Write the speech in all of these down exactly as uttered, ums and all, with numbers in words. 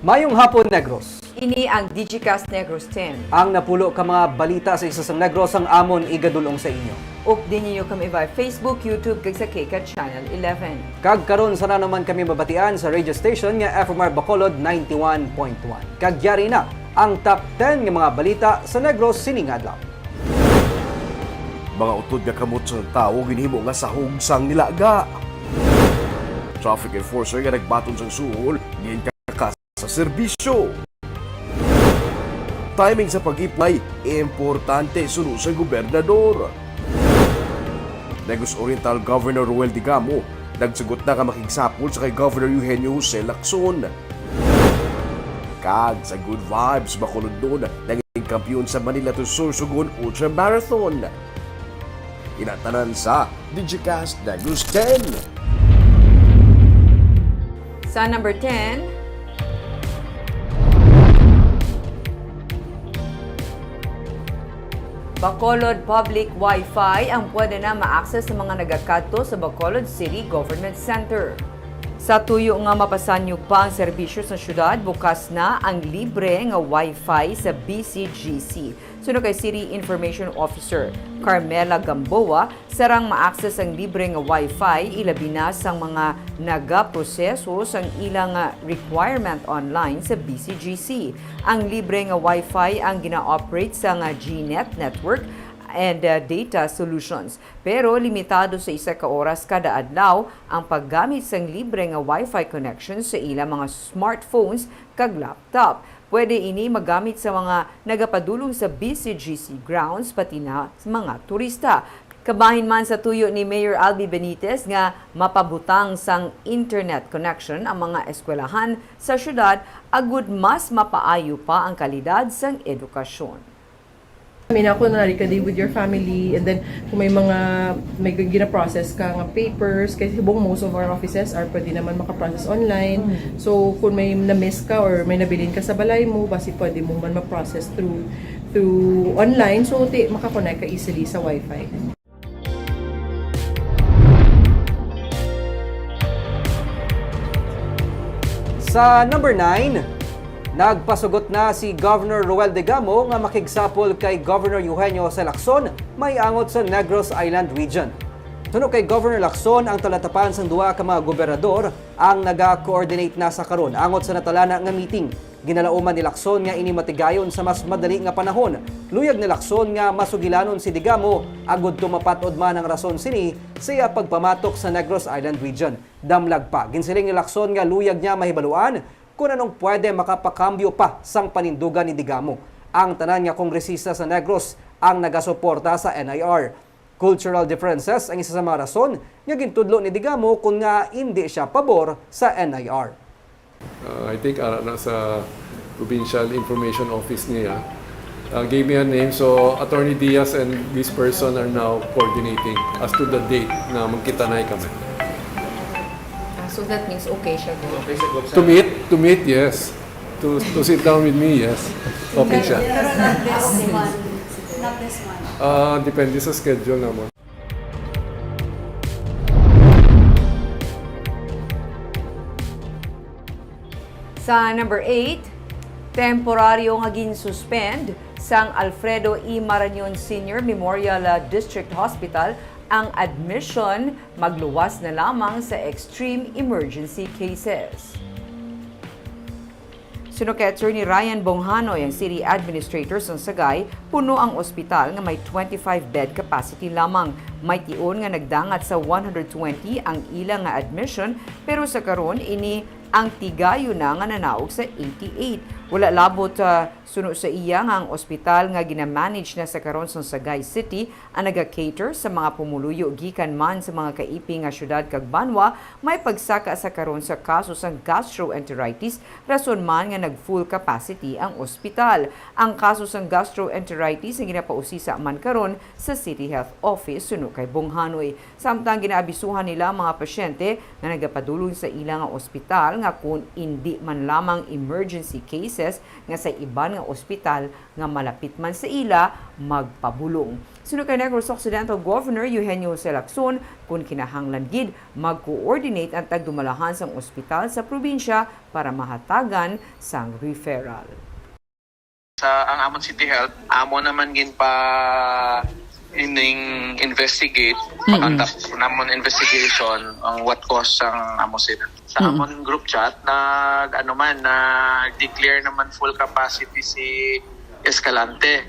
Mayong hapon, Negros. Ini ang Digicast Negros ten. Ang napulo ka mga balita sa isa sang Negros ang amon igadul-ong sa inyo. Updi ninyo kami via Facebook, YouTube, kag sa KCAT Channel eleven. Kag karon, sa nanuman kami mabatian sa radio station nga F M R Bacolod ninety-one point one. Kag yari na ang top ten nga mga balita sa Negros sining adlaw. Mga utod nga kamot sang tawo ginhimo nga sahog sang nilaga. Traffic enforcer nga nagbaton sang suhol, giinkaka sa serbisyo. Timing sa pag-apply, importante suno sa gobernador. Negros Oriental Governor Roel Digamo nagsugot na nga makigsapol sa kay Governor Eugenio Jose Lacson. Kag sa Good Vibes, Bacolodnon naging kampiyon sa Manila to Sorsogon Ultra Marathon. Inatanan sa Digicast Negros ten. Sa number ten, Bacolod Public Wi-Fi ang pwede na ma-access sa mga nagakadto sa Bacolod City Government Center. Sa tuyo nga mapasanyog pa ang serbisyo sa syudad, bukas na ang libre nga Wi-Fi sa B C G C. Suno kay City Information Officer Carmela Gamboa, sarang ma-access ang libre nga Wi-Fi, ilabi na sang mga nagaproseso sang ila nga requirement online sa B C G C. Ang libre nga Wi-Fi ang gina-operate sang G net network and uh, data solutions, pero limitado sa isa ka oras kada adlaw ang paggamit sang libre nga Wi-Fi connection sa ila mga smartphones kag laptop. Pwede ini magamit sa mga nagapadulong sa B C G C grounds, pati na sa mga turista. Kabahin man sa tuyo ni Mayor Albi Benitez nga mapabutang sang internet connection ang mga eskwelahan sa syudad, agud mas mapaayo pa ang kalidad sang edukasyon. May na ako na ka day with your family, and then kung may mga may gina-process ka nga papers, kay subong most of our offices are pwede naman maka-process online. So kung may na-miss ka or may nabilin ka sa balay mo, basi pwede mo man ma-process through through online, so ti maka-connect ka easily sa wifi. Sa number nine, nagpasugot na si Governor Roel Degamo nga makigsapol kay Governor Eugenio Jose Lacson may angot sa Negros Island Region. Suno kay Governor Lacson, ang talatapan sang duha ka mga gobernador ang naga-coordinate na sa karon angot sa natalana nga meeting. Ginalauman ni Lacson nga ini matigayon sa mas madali nga panahon. Luyag ni Lacson nga masugilanon si Degamo agud tumapat-od man ang rason sini sa iya pagpamatok sa Negros Island Region. Damlag pa, ginsiling ni Lacson nga luyag niya mahibaluan kon anong pwede makapakambyo pa sang panindugan ni Degamo. Ang tanan nga kongresista sa Negros ang nagasuporta sa N I R. Cultural differences ang isa sa mga rason nga gintudlo ni Degamo kon ngaa indi siya pabor sa N I R. Uh, I think ara na sa Provincial Information Office niya. Uh, gave me a name, so Attorney Diaz and this person are now coordinating as to the date na magkita na kami. Ah, so that means okay siya, Gov? To meet, to meet, yes. To, to sit down with me, yes. Okay siya. Pero not this month. Not this month. Ah, depende sa schedule naman. Sa number eight, temporaryo nga gin-suspend sang Alfredo E. Marañon Senior Memorial District Hospital ang admission, magluwas na lamang sa extreme emergency cases. Suno kay Attorney Ryan Bonghanoy, ang City Administrator sang Sagay, puno ang ospital nga may twenty-five bed capacity lamang. May tion nga nagdangat sa one hundred twenty ang ila nga admission, pero sa karon ini ang tigayon na nga nanaog sa eighty-eight. Wala labot, ah, suno sa iya nga ang ospital nga ginamanage na sa karon sang Sagay City ang naga-cater sa mga pumuluyo gikan man sa mga kaipi nga syudad kag banwa, may pagsaka sa karon sa kaso sang gastroenteritis, rason man nga nag-full capacity ang ospital. Ang kaso sang gastroenteritis ang ginapausisa man karon sa City Health Office, suno kay Bonghanoy. Samtang ginaabisuhan nila ang mga pasyente nga nagapadulong sa ila nga ospital nga kon indi man lamang emergency case, nurses nga sa iban nga ospital nga malapit man sa ila magpabulong. Suno kay Negros Occidental Governor Eugenio Jose Lacson, kun kinahanglan gid, mag-coordinate ang tagdumalahan sang ospital sa probinsya para mahatagan sang referral. Sa ang amon City Health, amo naman ginpa ining investigate, Mm-mm. pa-conduct namon investigation ang what cause ang amo sila. Sa Mm-mm. amon group chat, nag ano man, nag-declare naman full capacity si Escalante,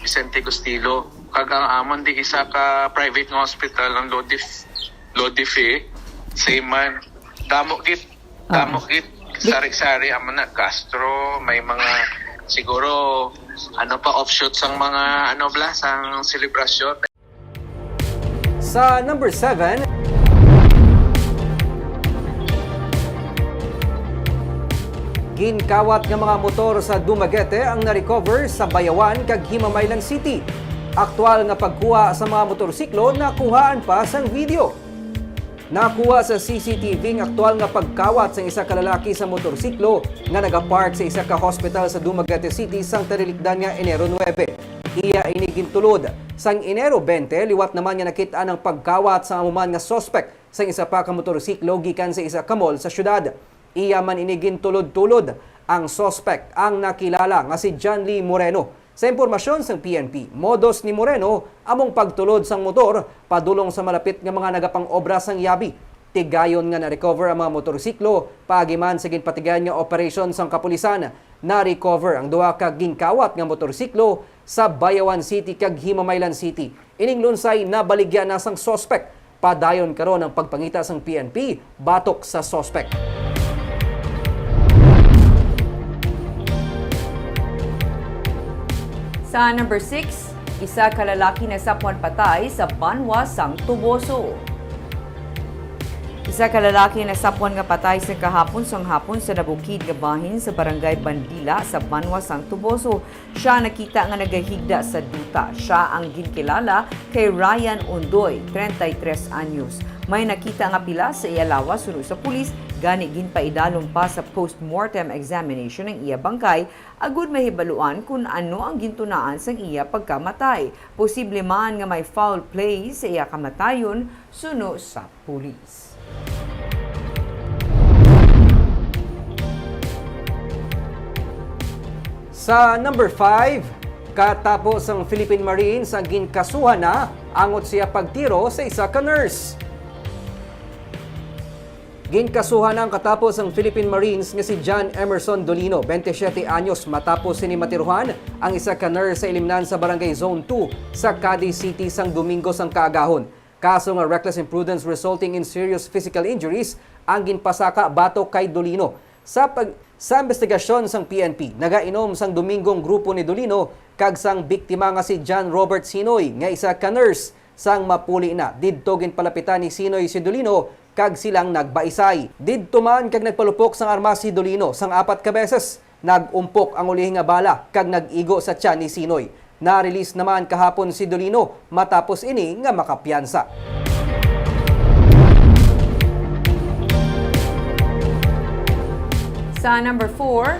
Vicente Gustilo. Kag ang amon di isa ka private nga hospital ang Lodif Lodife, same man. Damo gid, damo Oo. gid. Sari-sari amo na, gastro, may mga siguro ano pa, offshoot sang mga ano bla, sang selebrasyon. Sa number seven, ginkawat nga mga motor sa Dumaguete ang na-recover sa Bayawan kag Himamaylan City. Aktual nga pagkuha sa mga motorsiklo nakuhaan pa sang video. Nakuha sa C C T V ang aktual nga pagkawat sang isa ka lalaki sa motorsiklo nga nagapark sa isa ka hospital sa Dumaguete City sang talilikdan nga Enero nuebe. Iya ini gintulod. Sang Enero bente, liwat naman nga nakit-an ang pagkawat sang amo man nga suspek sang isa pa ka motorsiklo gikan sa isa ka mall sa syudad. Iya man ini gintulod-tulod ang suspek, ang nakilala nga si John Lee Moreno. Sa impormasyon sang P N P, modus ni Moreno among pagtulod sang motor padulong sa malapit nga mga nagapang-obra sang yabi. Tigayon nga na-recover ang mga motorsiklo paagi man sa ginpatigayon nga operasyon sang kapulisan. Na-recover ang duha ka ginkawat nga motorsiklo sa Bayawan City kag Himamaylan City. Ining lunsay nabaligya na sang suspek. Padayon karon ang pagpangita sang P N P batok sa suspek. Sa number six, isa ka lalaki nasapwan patay sa banwa sang Toboso. Isa ka lalaki nasapwan nga patay sa kahapon sang hapon sa nabukid nga bahin sa barangay Bandila sa banwa sang Toboso. Siya nakita nga nagahigda sa duta. Siya ang ginkilala kay Ryan Undoy, treinta y tres anyos. May nakita nga pila sa iya lawas suno sa pulis, gani ginpaidalom pa sa postmortem examination ang iya bangkay agud mahibaluan kon ano ang gintunaan sang iya pagkamatay. Posible man nga may foul play sa iya kamatayon suno sa pulis. Sa number five, katapos ang Philippine Marines ang ginkasuhan na angot siya pagtiro sa isa ka nurse. Ginkasuhan na ang katapos ang Philippine Marines nga si John Emerson Dolino, bente siyete anyos, matapos sini matiruhan ang isa ka nurse sa ilimnan sa Barangay Zone two sa Cadiz City sang Domingo sang kaagahon. Kaso nga reckless imprudence resulting in serious physical injuries ang ginpasaka batok kay Dolino. Sa pag, sa investigasyon sang P N P, nagainom sang Domingo ang grupo ni Dolino kag sang biktima nga si John Robert Sinoy nga isa ka nurse. Sang mapuli na, didto ginpalapitan ni Sinoy si Dolino kag silang nagbaisay. Didto man kag nagpalupok sang armas si Dolino sang apat ka beses. Nag-umpok ang ulihi nga bala kag nag-igo sa tiyan ni Sinoy. Na-release naman kahapon si Dolino matapos ini nga makapiyansa. Sa number four,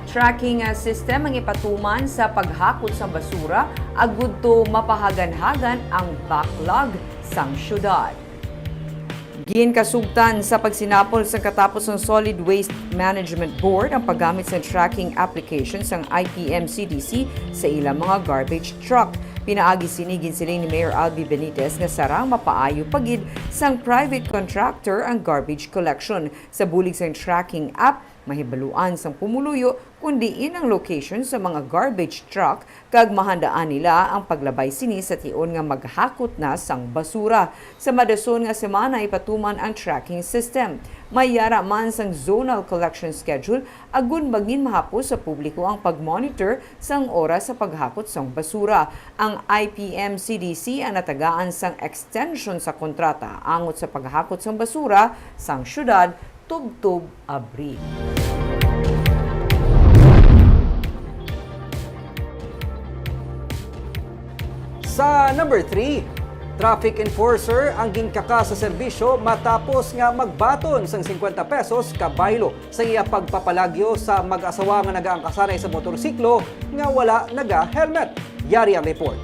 tracking, ah, system ang ipatuman sa paghakot sang basura agud to mapahaganhagan ang backlog sang syudad. Ginkasugtan sa pagsinapol sang katapos sang Solid Waste Management Board ang paggamit sang tracking application sang I P M C D C sa ilang mga garbage truck. Pinaagi sini, ginsiling ni Mayor Albi Benitez nga sarang mapaayo pa gid sang private contractor ang garbage collection. Sa bulig sang tracking app, mahibaluan sang pumuluyo kon diin ang location sa mga garbage truck kag mahandaan nila ang paglabay sini sa tion nga maghakot na sang basura. Sa madason nga semana ipatuman ang tracking system. May yara man sang zonal collection schedule agud bangin mahapos sa publiko ang pag-monitor sang oras sa paghakot sang basura. Ang I P M C D C ang natagaan sang extension sa kontrata angot sa paghakot sang basura sang syudad tubtob Abril. Sa number three, Traffic enforcer ang ginkaka sa serbisyo matapos nga magbaton sang singkwenta pesos kabaylo sa iya pagpapalagyo sa mag-asawa nga nagaangkasanay sa motorsiklo nga wala naga-helmet. Yari ang report.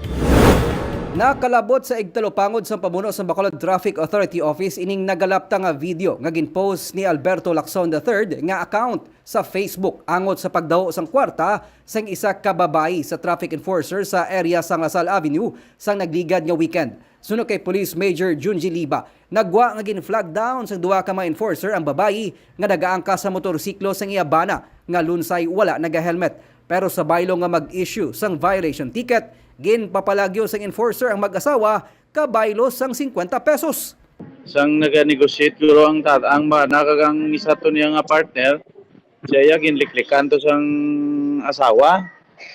Nakalabot sa igtalupangod sang pamuno sang Bacolod Traffic Authority Office ining nagalapta nga video nga ginpost ni Alberto Lacson the third nga account sa Facebook angot sa pagdaho sang kwarta sang isa ka babayi sa traffic enforcer sa area sang La Salle Avenue sang nagligad nga weekend. Suno kay Police Major Junji Liba, nagwa nga gin-flag down sang duha ka mga enforcer ang babayi nga nagaangkas sa motorsiklo sang iya bana nga lunsay wala naga-helmet. Pero sa baylo nga mag-issue sang violation ticket, ginpapalagyo sang enforcer ang mag-asawa kabaylo sang singkwenta pesos. Sang naga-negotiate guro ang tat-, ang bana kag ang isa to niya nga partner, siya iya ginliklikan to sang asawa.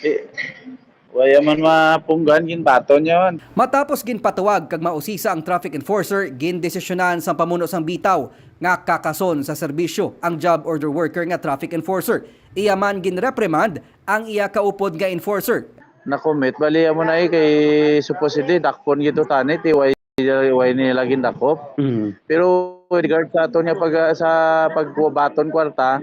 Di, waya man mapunggan, ginbaton niya man. Matapos ginpatawag kag mausisa ang traffic enforcer, gindesisyonan sang pamuno sang bitaw nga kakason sa serbisyo ang job order worker nga traffic enforcer. Iya man ginreprimand ang iya kaupod nga enforcer. Na-commit, bali, amo na eh, kay supposedly dakpon gito tani, ti way, way nila gindakop. Mm. Pero with regard sa ato niya pag, sa pagbaton kwarta,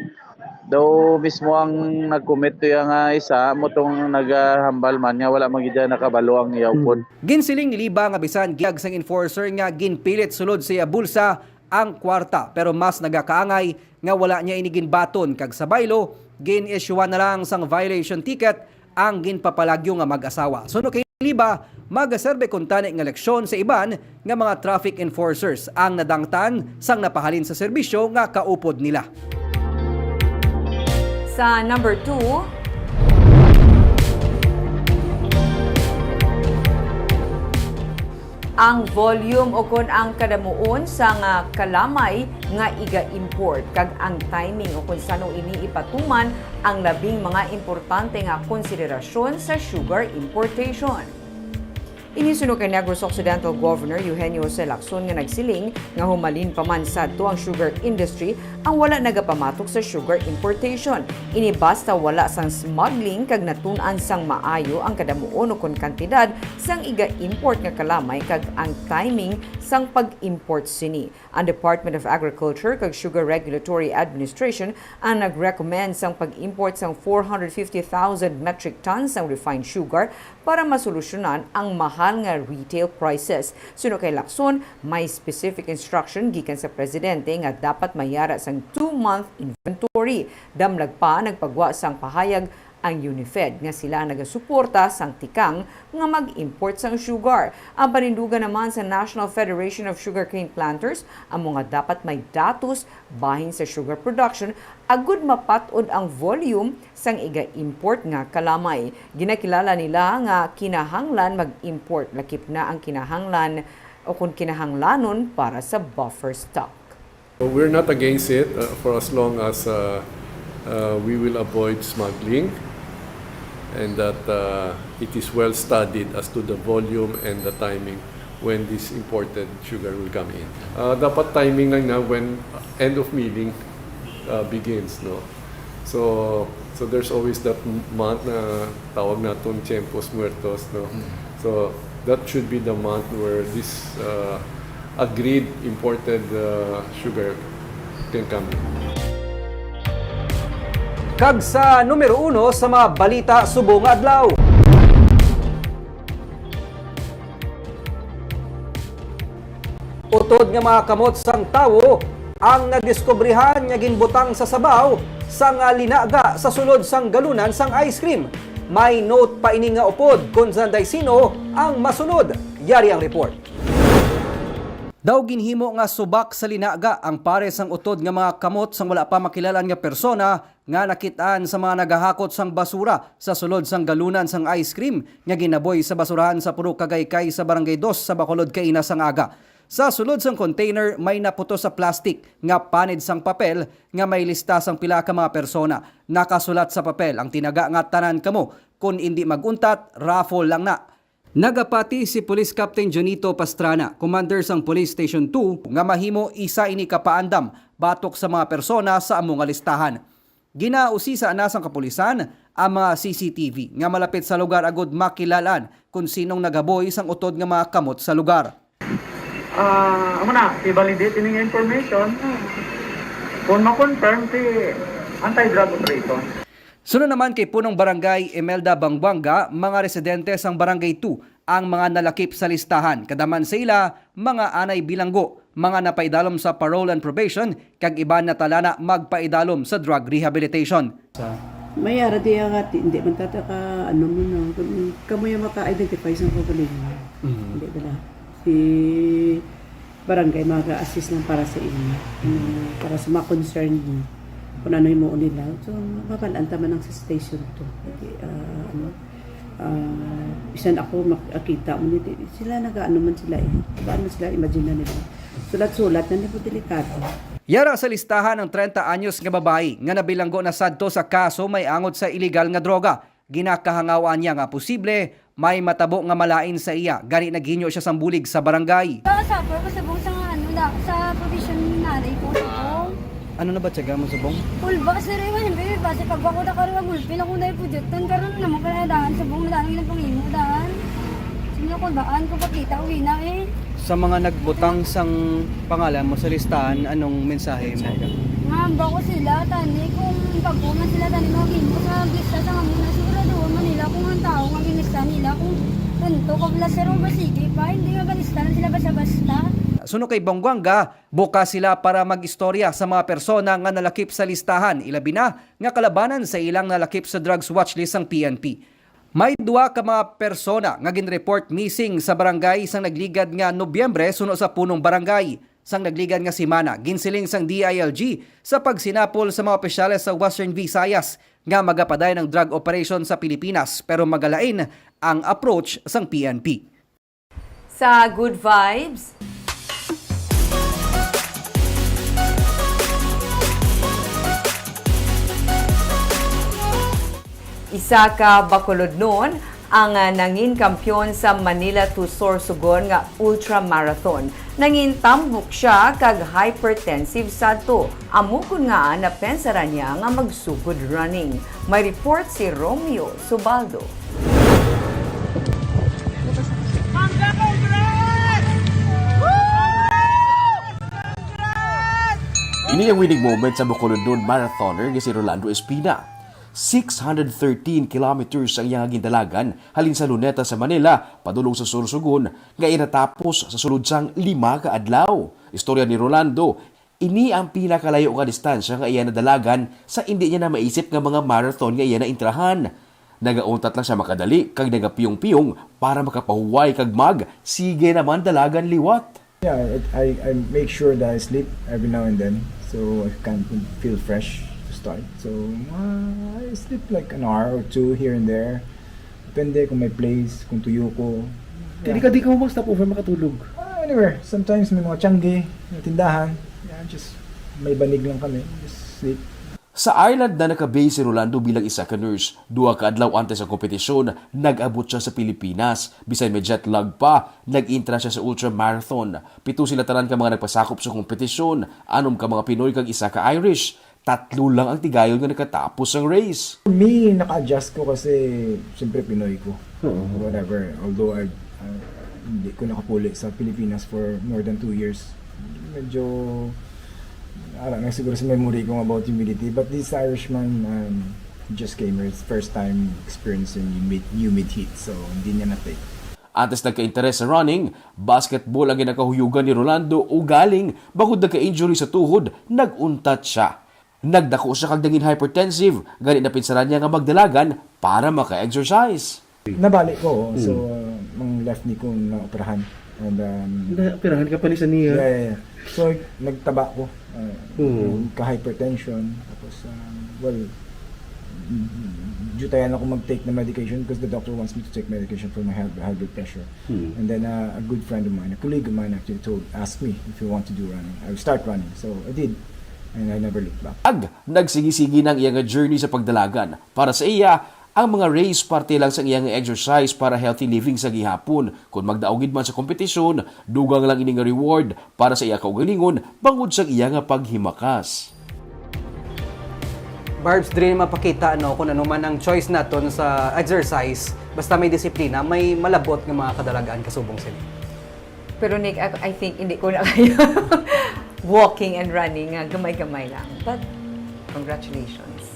daw mismo ang nag-commit to iya nga isa, mo tong naghambal man nga wala man gid nakabalo ang iya upod. Mm. Ginsiling ni Liba nga bisan giyag sang enforcer nga ginpilit sulod sa iya bulsa ang kwarta, pero mas nagakaangay nga wala niya ini ginbaton kag sa baylo, gin-issuean na lang sang violation ticket ang ginpapalagyo nga mag-asawa. Suno kay Liba, magaserbe kuntani nga leksyon sa iban nga mga traffic enforcers ang nadangtan sang napahalin sa serbisyo nga kaupod nila. Sa number two, ang volume o kon ang kadamuon sang kalamay nga iga-import kag ang timing o kon sano ini ipatuman ang labing mga importante nga konsiderasyon sa sugar importation. Ini suno kay Negros Occidental Governor Eugenio Jose Lacson nga nagsiling nga humalin pa man sadto ang sugar industry ang wala nagapamatok sa sugar importation. Ini basta wala sang smuggling kag natun-an sang maayo ang kadamuon o kon kantidad sang iga-import nga kalamay kag ang timing sang pag-import sini. Ang Department of Agriculture kag Sugar Regulatory Administration ang nag-recommend sang pag-import sang four hundred fifty thousand metric tons sang refined sugar para masolusyonan ang mahal nga retail prices. Suno kay Lacson, may specific instruction gikan sa presidente nga dapat mayara sang two-month inventory. Damlag pa nagpagwa sang pahayag ang UNIFED nga sila nagasuporta sang tikang nga mag-import sang sugar. Ang panindugan naman sa National Federation of Sugarcane Planters amo nga dapat may datos bahin sa sugar production agud mapat-od ang volume sang iga-import nga kalamay. Ginakilala nila nga kinahanglan mag-import lakip na ang kinahanglan o kon kinahanglanon para sa buffer stock. We're not against it, uh, for as long as, uh, uh, we will avoid smuggling and that, uh, it is well studied as to the volume and the timing when this imported sugar will come in. Uh, dapat timing lang na when end of milling, uh, begins, no? So, so there's always that m-, month na tawag naton Tiempos Muertos, no? Mm. So, that should be the month where this, uh, agreed imported, uh, sugar can come in. Kag sa numero uno sa mga balita subong nga adlaw. Utod nga mga kamot sang tawo ang nadiskubrihan nga ginbutang sa sabaw sang linaga sa sulod sang galunan sang ice cream. May note pa ini nga upod kon sanday sino ang masunod. Yari ang report. Daw ginhimo nga subak sa linaga ang pares sang utod nga mga kamot sang wala pa makilalan nga persona nga nakit-an sa mga nagahakot sang basura sa sulod sang galunan sang ice cream nga ginaboy sa basurahan sa Purok Kagaykay sa Barangay Dos sa Bacolod kaina sang aga. Sa sulod sang container may naputos sa plastic nga panid sang papel nga may lista sang pila ka mga persona. Nakasulat sa papel ang tinaga nga tanan kamo, kon indi mag-untat, raffle lang na. Nagapati si Police Captain Jonito Pastrana, commander sang Police Station two, nga mahimo isa ini ka paandam batok sa mga persona sa amo nga listahan. Ginausisa na sang kapulisan ang mga C C T V nga malapit sa lugar agud makilal-an kon sinong nagaboy sang utod nga mga kamot sa lugar. Ah, amo na, i-validate ini nga information. Kung ma-confirm, si anti-drug operation. Sunod naman kay Punong Barangay Imelda Bangbuanga, mga residente sang Barangay two ang mga nalakip sa listahan. Kada man sa ila, mga anay bilanggo, mga napaidalom sa parole and probation, kag iban na tala na magpaidalom sa drug rehabilitation. May ara di nga ti-, hindi man tata ka, ano mo, no? Kam-, kamo yung maka-identify sa kaugalingon. Mhm. Hindi bala. Si barangay mag-assist lang para sa inyo. Ano, para sa mga concern mo. Kung ano yung mo nila. So, mabalaan ta man ang sa station two. Hindi, ah, ano, ah, bisan ako makakita mo nito. Sila nag-ano man sila eh. Baan man sila, imagine na nila. Sulat-sulat na nila, delikado. Yara sa listahan ang trenta anyos nga babayi nga nabilanggo na sadto sa kaso may angot sa iligal nga droga. Ginakahangawan niya nga posible may matabo nga malain sa iya, gani naghinyo siya sang bulig sa barangay. Sa suffer ko subong sa ano, da, sa provisionary ko subong. Ano na ba tiyaga mo subong? Kulba, sir, eh, man, baby, base pag ako na karon, gulpi na ko na ipudyutan, karon na mo kaya dahan subong na dahan ang pangimo dahan. Sino ko daan ko pakita, uwi na eh. Sa mga nagbutang sang pangalan mo sa listahan, anong mensahe mo? Nga, hamba ko sila, tani, kung pagkuman sila, tani, mga gimo sa lista sa mga muna, sigurado man nila kung ang tao nga ginista nila, kung punto ko, wala, sir, o ba, sige pa, hindi nga balista lang sila basta-basta. Suno kay Bongguanga, bukas sila para mag-istorya sa mga persona nga nalakip sa listahan, ilabi na nga kalabanan sa ilang nalakip sa drugs watch list sang P N P. May duha ka mga persona nga ginreport missing sa barangay sang nagligad nga Nobyembre suno sa punong barangay. Sang nagligad nga semana, ginsiling sang D I L G sa pagsinapol sa mga opisyales sa Western Visayas nga magapadayon ang drug operation sa Pilipinas, pero magalain ang approach sang P N P. Sa Good Vibes, isa ka Bacolodnon ang, ah, nangin kampiyon sa Manila to Sorsogon nga ultramarathon. Nangin tambok sia kag hypertensive sadto. Amo kon ngaa napensaran niya nga magsugod running. May report si Romeo Subaldo. Ini ang winning moment sa Bacolodnon marathoner nga si Rolando Espina. Six hundred thirteen kilometers ang iyang gindalagan halin sa Luneta sa Manila padulong sa Sorsogon, nga iya natapos sa sulod sang lima ka adlaw. Istorya ni Rolando, ini ang pinakalayo nga distansya nga iya nadalagan sa indi niya na maisip nga mga marathon nga iya naintrahan. Nagauntat lang siya makadali kag nagapiyong-piyong para makapahuway kag mag, sige naman dalagan liwat. Yeah, I, I, I make sure that I sleep every now and then so I can feel fresh to start. So, uh, I sleep like an hour or two here and there. Depende kung may place, kung tuyo ko. Kaya di ka, di ka mo mag-stop over makatulog? Ah, anywhere. Sometimes may mga tiyangge, may tindahan. Yeah, just may banig lang kami. Just sleep. Sa Ireland na naka-base si Rolando bilang isa ka nurse. Duha ka adlaw antes sa kompetisyon, nag-abot siya sa Pilipinas. Bisan may jet lag pa, nag-intra siya sa ultramarathon. Pito sila tanan ka mga nagpasakop sa kompetisyon, anom ka mga Pinoy kag isa ka Irish. Tatlo lang ang tigayon nga nakatapos sang race. For me, naka-adjust ko kasi, siyempre, Pinoy ko. Oo. Whatever. Although, I, uh, hindi ko nakapuli sa Pilipinas for more than two years. Medyo, ara na siguro sa memory ko about humidity. But this Irishman, um, just came here. It's first time experiencing humid, humid heat. So, hindi niya na-take. Antes nagka-interes sa running, basketball ang ginakahuyugan ni Rolando ugaling bangod nagka-injury sa tuhod, nag-untat siya. Nagdako siya kag nangin hypertensive, gani napinsaran niya nga magdalagan para maka-exercise. Nabali ko, oo. So, Mm. uh, ang left knee ko naoperahan. And, um, Naoperahan ka pa ni sa niya? Yeah, yeah, yeah. So, nagtaba ko. Uh, Mm. Ka-hypertension. Tapos, um, well, jutayan ako mag-take na medication because the doctor wants me to take medication for my high, high blood pressure. Mm. And then, uh, a good friend of mine, a colleague of mine actually told, asked me if I want to do running. I would start running. So, I did. And I never looked back. Ag, nagsigi-sigi na ang iya nga journey sa pagdalagan. Para sa iya, ang mga race parte lang sa iya nga exercise para healthy living sa gihapon. Kung magdaog gid man sa kompetisyon, dugang lang ini nga reward para sa iya kaugalingon bangod sa iya nga paghimakas. Barbs, diri mapakita, no, kung ano man ang choice naton sa exercise, basta may disiplina, may malabot nga mga kadalagan kasubong sini. Pero Nick, I, I think hindi ko na kaya walking and running nga gamay-gamay lang. But congratulations.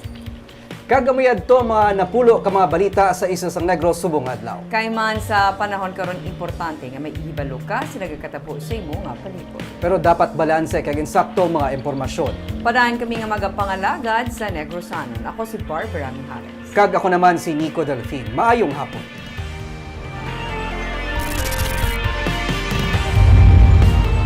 Kag amo yadto ang mga napulo ka mga balita sa Isla sang Negros subong adlaw. Kay man sa panahon karon, importante nga may ihibalo ka sa nagakatapo sa imo nga palibot. Pero dapat balanse kag insakto ang mga impormasyon. Padayon kami nga magapangalagad sa Negrosanon. Ako si Barbara Mijares. Kag ako naman si Nico Delfin. Maayong hapon.